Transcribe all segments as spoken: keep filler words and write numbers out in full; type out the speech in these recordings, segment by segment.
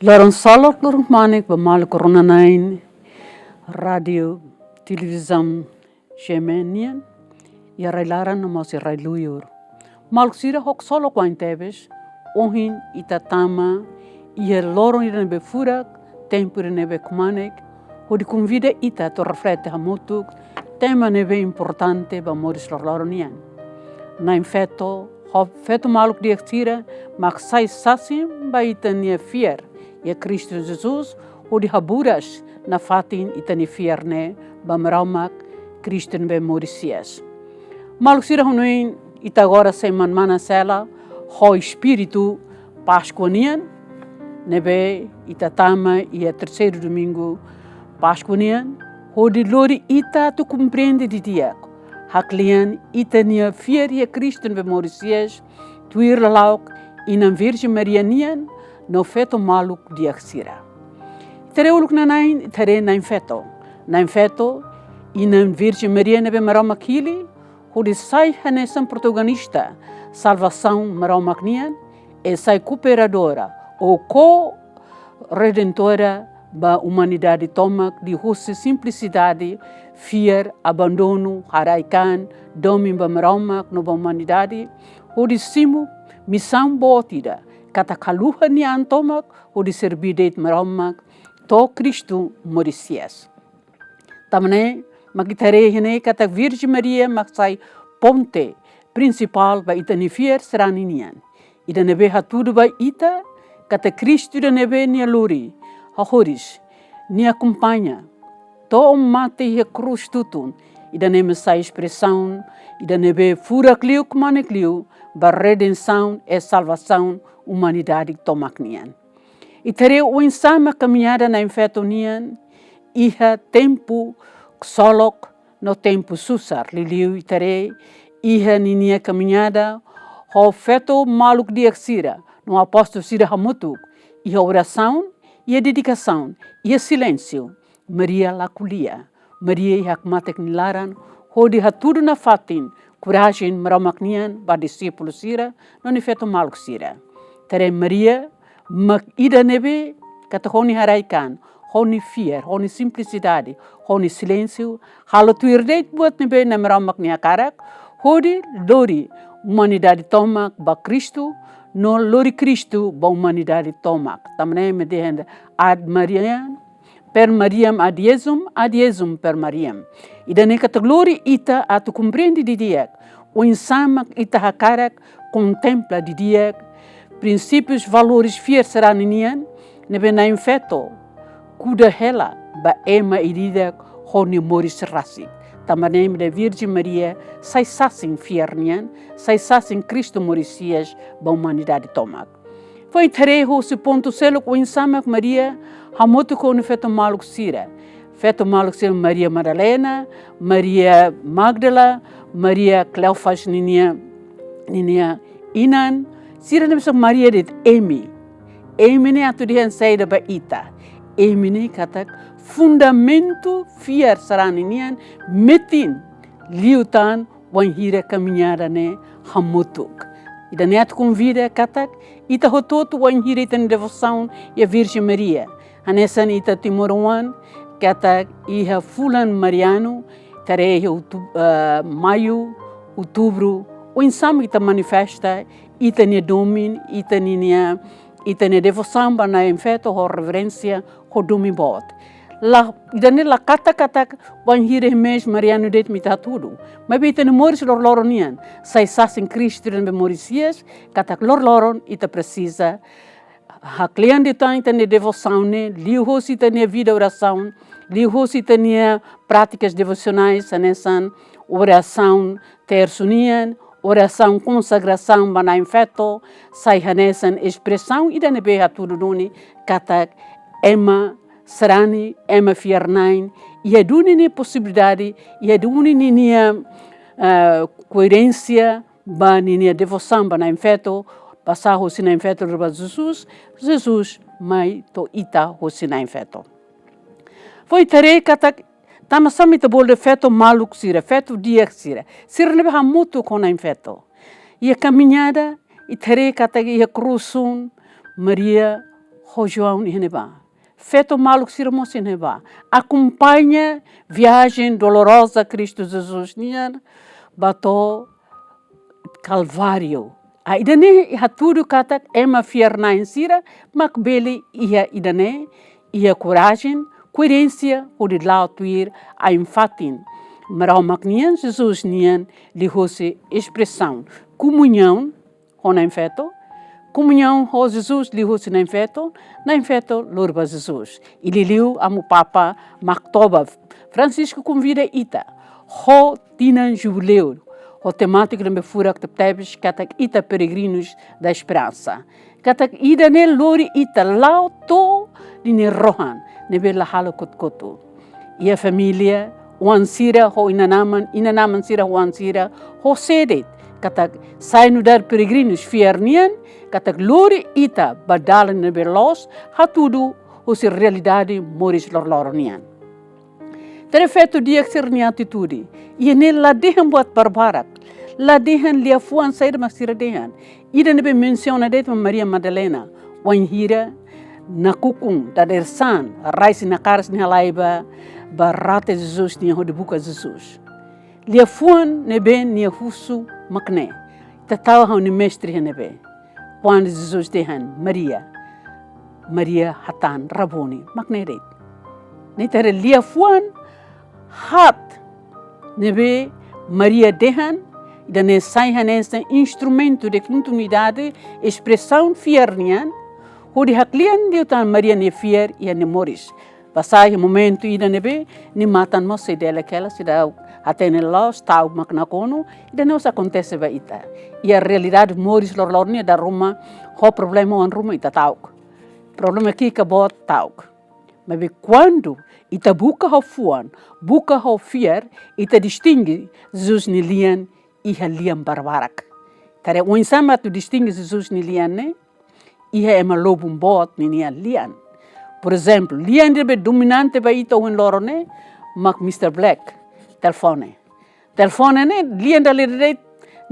Loron ksolok, loron kmanek ba maluk rona-na'in rádiu, televizaun, G M N nian, iha rai-laran no mós iha rai-liur. Maluk sira, ksolok wa'in tebes, ohin ita tama iha loron ida ne'ebé furak, tempu ida ne'ebé kmanek, hodi konvida ita atu reflete hamutuk tema ne'ebé importante ba moris loroloron nian. Na'in-Feto, ho feto maluk di'ak sira, mak sai sasin ba ita-nia fiar iha Kristu Jesus, hodi haburas nafatin ita-nia fiar ne'e ba Maromak, Kristu ne'ebé moris hi'as. Maluk sira, hanoin ita agora sei manán-manas hela ho espíritu Páskua nian, ne'ebé ita tama iha terseiru domingu Páskua nian, hodi lori ita atu komprende didi'ak, haklean ita-nia fiar iha Kristu ne'ebé moris hi'as, tuir lala'ok Inan Virjen Maria nian no feto maluk di'ak sira. Ita haree uluk nanain, ita haree Na'in-Feto. Na'in-Feto, Inan Virjen Maria ne'ebé Maromak hili, hodi sai hanesan protagonista salvasaun Maromak nian, e sai kooperadora ou ko-redentora ba umanidade tomak, liuhosi simplisidade, fiar, abandonu, haraik-an, domin ba Maromak no ba umanidade, hodi simu misaun boot ida, katak haluha nia an tomak, hodi serbí de'it Maromak, to'o Kristu moris hi'as. Tanba ne'e mak ita haree iha ne'e katak Virjen Maria mak sai ponte prinsipál ba ita-nia fiar sarani nian. Ida ne'ebé hatudu ba ita katak Kristu ida ne'ebé nia lori, hahoris, nia akompaña, to'o mate iha krús tutun, ida-ne'e mak sai espresaun ida ne'ebé furak liu, kmanek liu, ba redensaun, e salvasaun umanidade tomak nian. Ita haree oinsá mak kamiñada Na'in-Feto nian iha tempu ksolok no tempu susar. Liuliu ita haree iha ninia kamiñada ho feto maluk di'ak sira no apóstolu sira hamutuk, iha orasaun, iha dedikasaun, iha silénsiu, Maria la ko'alia. Maria iha hakmatek nia laran, hodi hatudu nafatin korajen Maromak nian ba dixípulu sira no nia feto maluk sira. Ita haree Maria mak ida ne'ebé katak ho nia haraik-an, ho nia fiar, ho nia simplisidade, ho nia silénsiu, halo tuir de'it buat ne'ebé Nai Maromak nia hakarak, hodi lori umanidade tomak ba Kristu, no lori Kristu ba umanidade tomak. Tanba ne'e mak dehan ad Mariam, per Mariam ad Iesum, ad Iesum per Mariam. Ida-ne'e katak lori ita atu komprende didi'ak oinsá mak ita hakarak kontempla didi'ak prinsípius, valores fiar sarani nian ne'ebé Na'in-Feto kuda hela ba ema ida-idak ho nia moris rasik. Tanba ne'e mak Virjen Maria sai sasin fiar nian, sai sasin Kristu moris hi'as ba umanidade tomak. Foin ita haree husi pontu seluk oinsá mak Maria hamutuk ho nia feto maluk sira. Feto maluk sira Maria Madalena, Maria Magdala, Maria Kleofas ninia, ninia inan, sira ne'e mós Maria de'it imi. Imi ne'e atu dehan saida ba ita? Imi ne'e katak fundamentu fiar sarani nian metin liután wainhira kamiñada ne'e hamutuk. Ida-ne'e atu konvida katak ita hotu-hotu wainhira ita-nia devosaun iha Virjen Maria. Hanesan ita timoroan katak iha fulan marianu, ita haree iha outu-, eh, maiu, outubru, oinsá mak ita manifesta ita-nia domin, ita ninia, ita-nia devosaun ba Na'in-Feto ho reverénsia, ho domin boot. La, ida-ne'e la katak katak wainhira mês marianu de'it mak ita hatudu. Maibé ita-nia moris loroloron nian sai sasin Kristu ida ne'ebé moris hi'as, katak loroloron ita presiza haklean liután ita-nia devosaun ne'e, liuhosi ita-nia vida orasaun, liuhosi ita-nia prátikas devosionais, hanesan orasaun tersu nian, orasaun konsagrasaun ba Na'in-Feto, sai hanesan espresaun ida ne'ebé hatudu duni katak ema sarani, ema fiar-na'in, iha duni nia posibilidade, iha duni ninia, eh, koerénsia ba ninia devosaun ba Na'in-Feto, basá hosi Na'in-Feto lori ba Jesus, Jesus mai to'o ita hosi Na'in-Feto. Foin ita haree katak tanba sá mak ita bolu dehan feto maluk sira, feto di'ak sira, sira ne'ebé hamutuk ho Na'in-Feto. Iha kamiñada, ita haree katak iha krús sun, Maria ho João iha ne'ebá. Feto maluk sira mós iha ne'ebá. Akompaña viajen doloroza Kristu Jesus nian ba to'o Kalváriu. Ah, ida-ne'e hatudu katak ema fiar-na'in sira mak bele iha ida-ne'e, iha korajen, koerénsia, hodi la'o tuir ain-fatin. Maromak nian, Jesus nian, liuhusi espresaun komuñaun ho Na'in-Feto, komuñaun ho Jesus liuhusi Na'in-Feto, Na'in-Feto lori ba Jesus. I liuliu Amu Papa mak toba, Francisco konvida ita ho tinan jubileu, ho temátika ne'ebé furak tebetebes, katak ita peregrinus da esperança. Katak ida-ne'e lori ita la'o to'o ninia rohan ne'ebé la halo kotu-kotu. Iha família, oan sira ho inan-aman, inan-aman sira ho oan sira, ho sé de'it, katak sai nu'udar peregrinus fiar nian, katak lori ita ba dalan ne'ebé loos, hatudu husi realidade moris loroloron nian. Ita haree feto di'ak sira-nia atitude. Iha ne'e la dehan buat barbarak. La dehan liafuan saida mak sira dehan. Ida ne'ebé mensiona de'it mak Maria Madalena. Wainhira nakukun dadeer-saan, rai si nakaras nia halai ba, ba rate Jesus nian hodi buka Jesus. Liafuan ne'ebé nia husu mak ne'e. Ita tau ha'u-nia mestre iha ne'ebé. Kuandu Jesus dehan Maria, Maria hatán Raboni, mak ne'e de'it. Ne'e ita haree liafuan haat ne'ebé Maria dehan, ida-ne'e sai hanesan instrumentu de kontinuidade, espresaun fiar nian, hodi haklean liután Maria nia fiar iha nia moris. Basá iha momentu ida ne'ebé nia matan mós sei delek hela, seidauk hatene loos, ta'uk mak nakonu, ida-ne'e mós akontese ba ita. Iha realidade moris loroloron nian, dala ruma ho problema oan ruma ita ta'uk. Problema ki'ik ka boot ta'uk. Maibé kuandu ita buka ho fuan, buka ho fiar, ita distinge Jesus nia lian iha lian barbarak. Ita haree oinsá mak atu distinge Jesus nia lian ne'e, iha ema lubun boot ninia lian. Por ezemplu, lian ne'ebé dominante ba ita ohin loron ne'e, mak Mister Black, telefone. Telefone ne'e lian dala ida de'it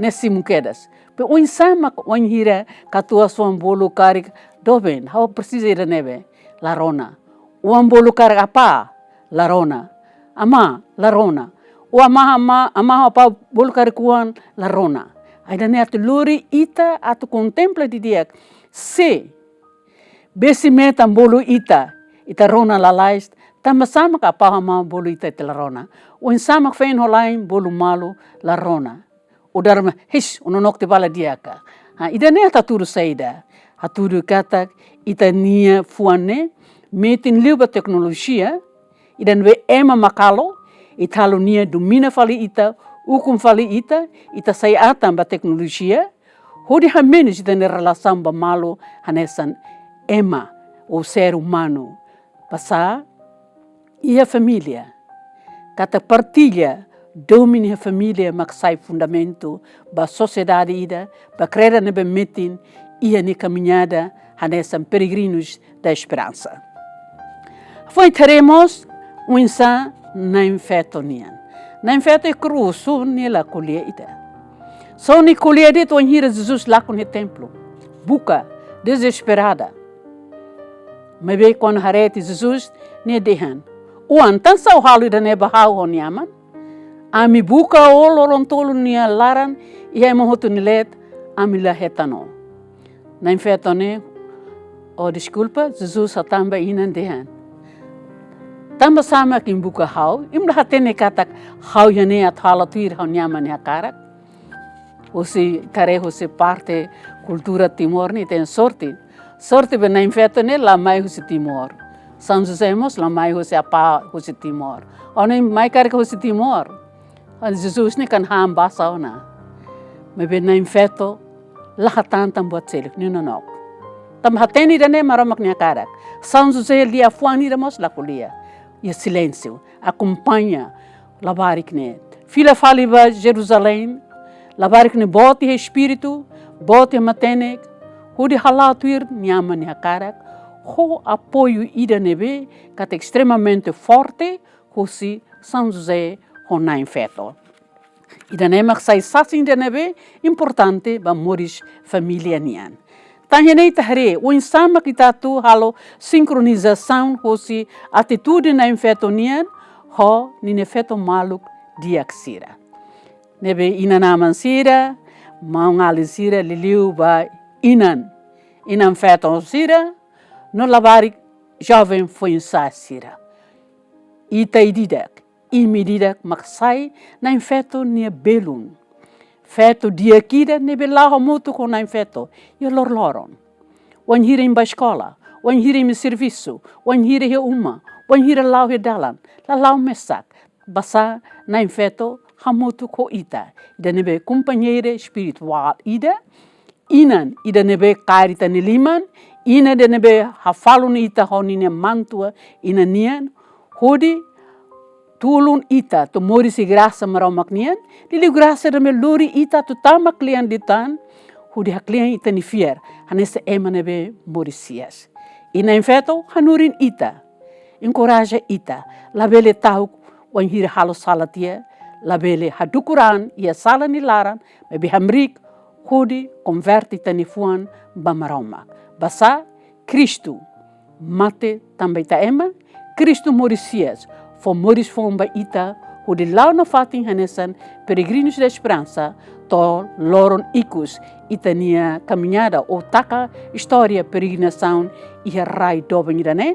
ne'e simu kedas. Maibé oinsá mak wainhira katuas-oan bolu karik, doben, ha'u presiza ida ne'ebé, la rona. Oan bolu karik apá, la rona. Amá, la rona. Ou amá, amá, amá ho apá bolu karik oan, la rona. Ida-ne'e atu lori ita atu kontempla didi'ak. Se besi-metan bolu ita, ita rona lalais, tanbasá mak apá ho amá bolu ita, ita la rona. Oinsá mak feen ho la'en bolu malu, la rona. Ou dala ruma, hish, o nonook tiha ba la di'ak ka. Ha, ida-ne'e atu hatudu saida. Hatudu katak ita-nia fuan ne'e metin liu ba teknolojia, ida ne'ebé ema mak halo, ita halo nia domina fali ita, ukun fali ita, ita sai atan ba teknolojia, hodi hamenus ita-nia relasaun ba malu hanesan ema ou ser umanu. Basá iha família, katak partilla domin iha família mak sai fundamentu ba sosiedade ida, ba kreda ne'ebé metin iha nia kamiñada hanesan peregrinus da esperança. Foin ita haree mós oinsá Na'in-Feto nian. Na'in-Feto iha krusu nia la ko'alia ida. Só nia ko'alia de'it wainhira Jesus lakon iha templu. Buka, dezesperada. Maibé kuandu haree tiha Jesus, nia dehan: Oan, tansá ó halo ida-ne'e ba ha'u ho nia aman? Ami buka ó loron tolu nia laran, iha ema hotu nia leet, ami la hetan ó. Na'in-Feto ne'e, oh, deskulpa, Jesus hatán ba inan dehan: Tanbasá mak imi buka ha'u, imi la hatene katak ha'u iha ne'e atu halo tuir ha'u-nia Aman nia hakarak? Husi, ita haree husi parte kultura Timor nian, ita-nia sorte. Sorte be Na'in-Feto ne'e la mai husi Timor. São José mós la mai husi apá husi Timor. Ó ne'e mai karik husi Timor. Ó Jesus ne'e kan han basa ona. Maibé Na'in-Feto la hatán tan buat seluk, nia nonook. Tanba hatene ida-ne'e Maromak nia hakarak. São José liafuan ida mós la ko'alia. Iha silénsiu, akompaña labarik ne'e. Fila fali ba Jerusalém, labarik ne'e boot iha espíritu, boot iha matenek, hodi hala'o tuir nia Aman nia hakarak, ho apoiu ida ne'ebé katak estremamente forte, husi São José ho Na'in-Feto. Ida-ne'e mak sai sasin ida ne'ebé importante ba moris família nian. Tan iha ne'e ita haree, oinsá mak ita atu halo sinkronizasaun hosi atitude Na'in Feto nian ho ninia feto maluk di'ak sira. Ne'ebé inan-aman sira, maun-alin sira, liuliu ba inan, inan-feton sira, no labarik joven foin-sa'e sira. Ita ida-idak, imi ida-idak mak sai Na'in Feto nia belun. Feto di'ak ida ne'ebé la'o hamutuk ho Na'in Feto iha loroloron. Wainhira imi bá eskola, wainhira imi servisu, wainhira iha uma, wainhira la'o iha dalan, lala'ok mesak. Basá Na'in Feto hamutuk ho ita. Ida ne'ebé kompañeira espirituál ida, inan ida ne'ebé kaer ita-nia liman, inan ida ne'ebé hafalun ita ho ninia mantua inan nian, hodi tulun ita atu moris iha grasa Maromak nian, liuliu grasa ida ne'ebé lori ita atu tama kle'an liután, hodi hakle'an ita-nia fiar hanesan ema ne'ebé moris hi'as. I Na'in Feto hanorin ita, enkoraja ita, labele ta'uk wainhira halo sala tiha, labele hadukur an iha sala nia laran, maibé hamriik hodi konverte ita-nia fuan ba Maromak. Basá Kristu mate tanba ita ema, Kristu moris hi'as, fó moris foun ba ita, hodi la'o nafatin hanesan peregrinus da esperansa, to'o loron ikus ita-nia kamiñada ou taka istória peregrinasaun iha rai doben ida-ne'e,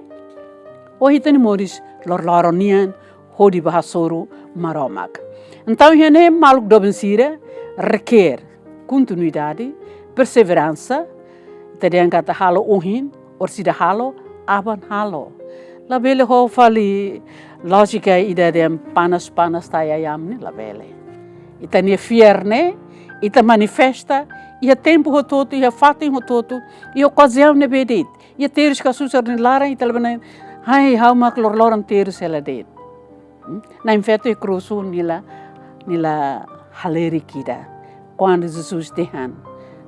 ou ita-nia moris loroloron nian hodi bá hasoru Maromak. Entaun iha ne'e maluk doben sira, rekér kontinuidade, perseveransa, ita dehan katak halo ohin, orsida halo, aban halo. Labele ho fali lójika ida dehan panas-panas taya ayam ne'e, labele. Ita-nia fiar ne'e ita manifesta iha tempu hotu-hotu, iha fatin hotu-hotu, iha okaziaun ne'ebé de'it. Iha terus ka susar nia laran, ita labele dehan, "Ai, ha'u mak loroloron terus hela de'it." Hmm? Na'in Feto iha krús nia la, nia la halerik ida. Kuandu Jesus dehan,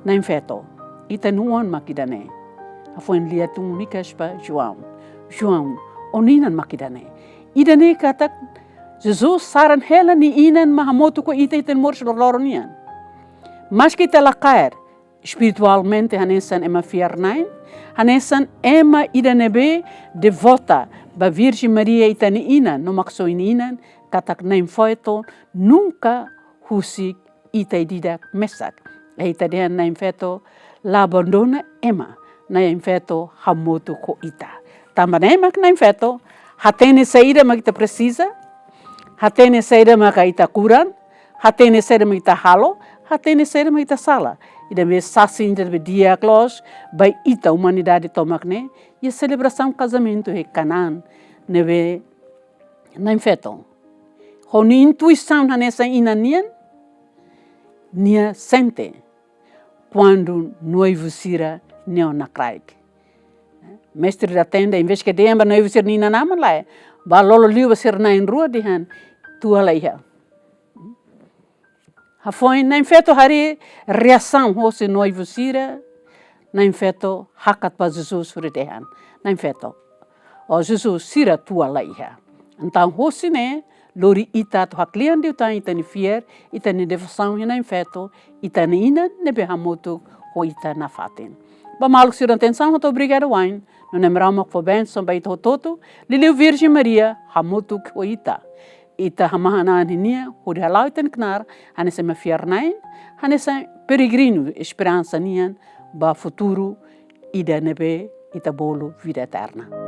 "Na'in Feto, ita-nia oan mak ida-ne'e." Hafoin lia tun nia kedas ba João. "João, ó-nia inan mak ida-ne'e." Ida-ne'e katak Jesus saran hela nia inan mak hamutuk ho ita, ita-nia moris loroloron nian. Maski ita la kaer espiritualmente hanesan ema fiar-na'in, hanesan ema ida ne'ebé devota ba Virjen Maria, ita-nia inan, no maksoin inan, katak Na'in Feto nunka husik ita ida-idak mesak. I ita dehan Na'in Feto la abandona ema, Na'in Feto hamutuk ho ita. Tanba ne'e mak Na'in Feto hatene saida mak ita presiza, hatene saida mak ita kuran, hatene saida mak ita halo, hatene saida mak ita sala. Ida-ne'e sasin ida-ne'ebé di'ak loos ba ita umanidade tomak ne'e, iha selebrasaun kazamentu iha Kanaan, ne'ebé Na'in Feto, ho nia intuisaun hanesan inan nian, nia sente kuandu noivu sira neon nakraik. Mestre da tenda, envezke dehan ba noivu sira-nia inan-aman, lae, bá lolo liu ba sira na'in-rua, dehan, "Tua la iha." Hafoin Na'in Feto haree reasaun hosi noivu sira, Na'in Feto hakat ba Jesus hodi dehan, "Na'in Feto, ó Jesus, sira tua la iha." Entaun hosi ne'e lori ita atu hakle'an liután ita-nia fiar, ita-nia devosaun iha Na'in Feto, ita-nia inan ne'ebé hamutuk ho ita nafatin. Ba maluk sira-nia atensaun, ha'u obrigada wa'in, no Na'in Maromak fó bensaun ba ita hotu-hotu, liuliu Virjen Maria hamutuk ho ita. Ita hamahan an iha nia, hodi hala'o ita-nia knaar hanesan ema fiar-na'in, hanesan peregrinu esperansa nian ba futuru ida ne'ebé ita bolu vida eterna.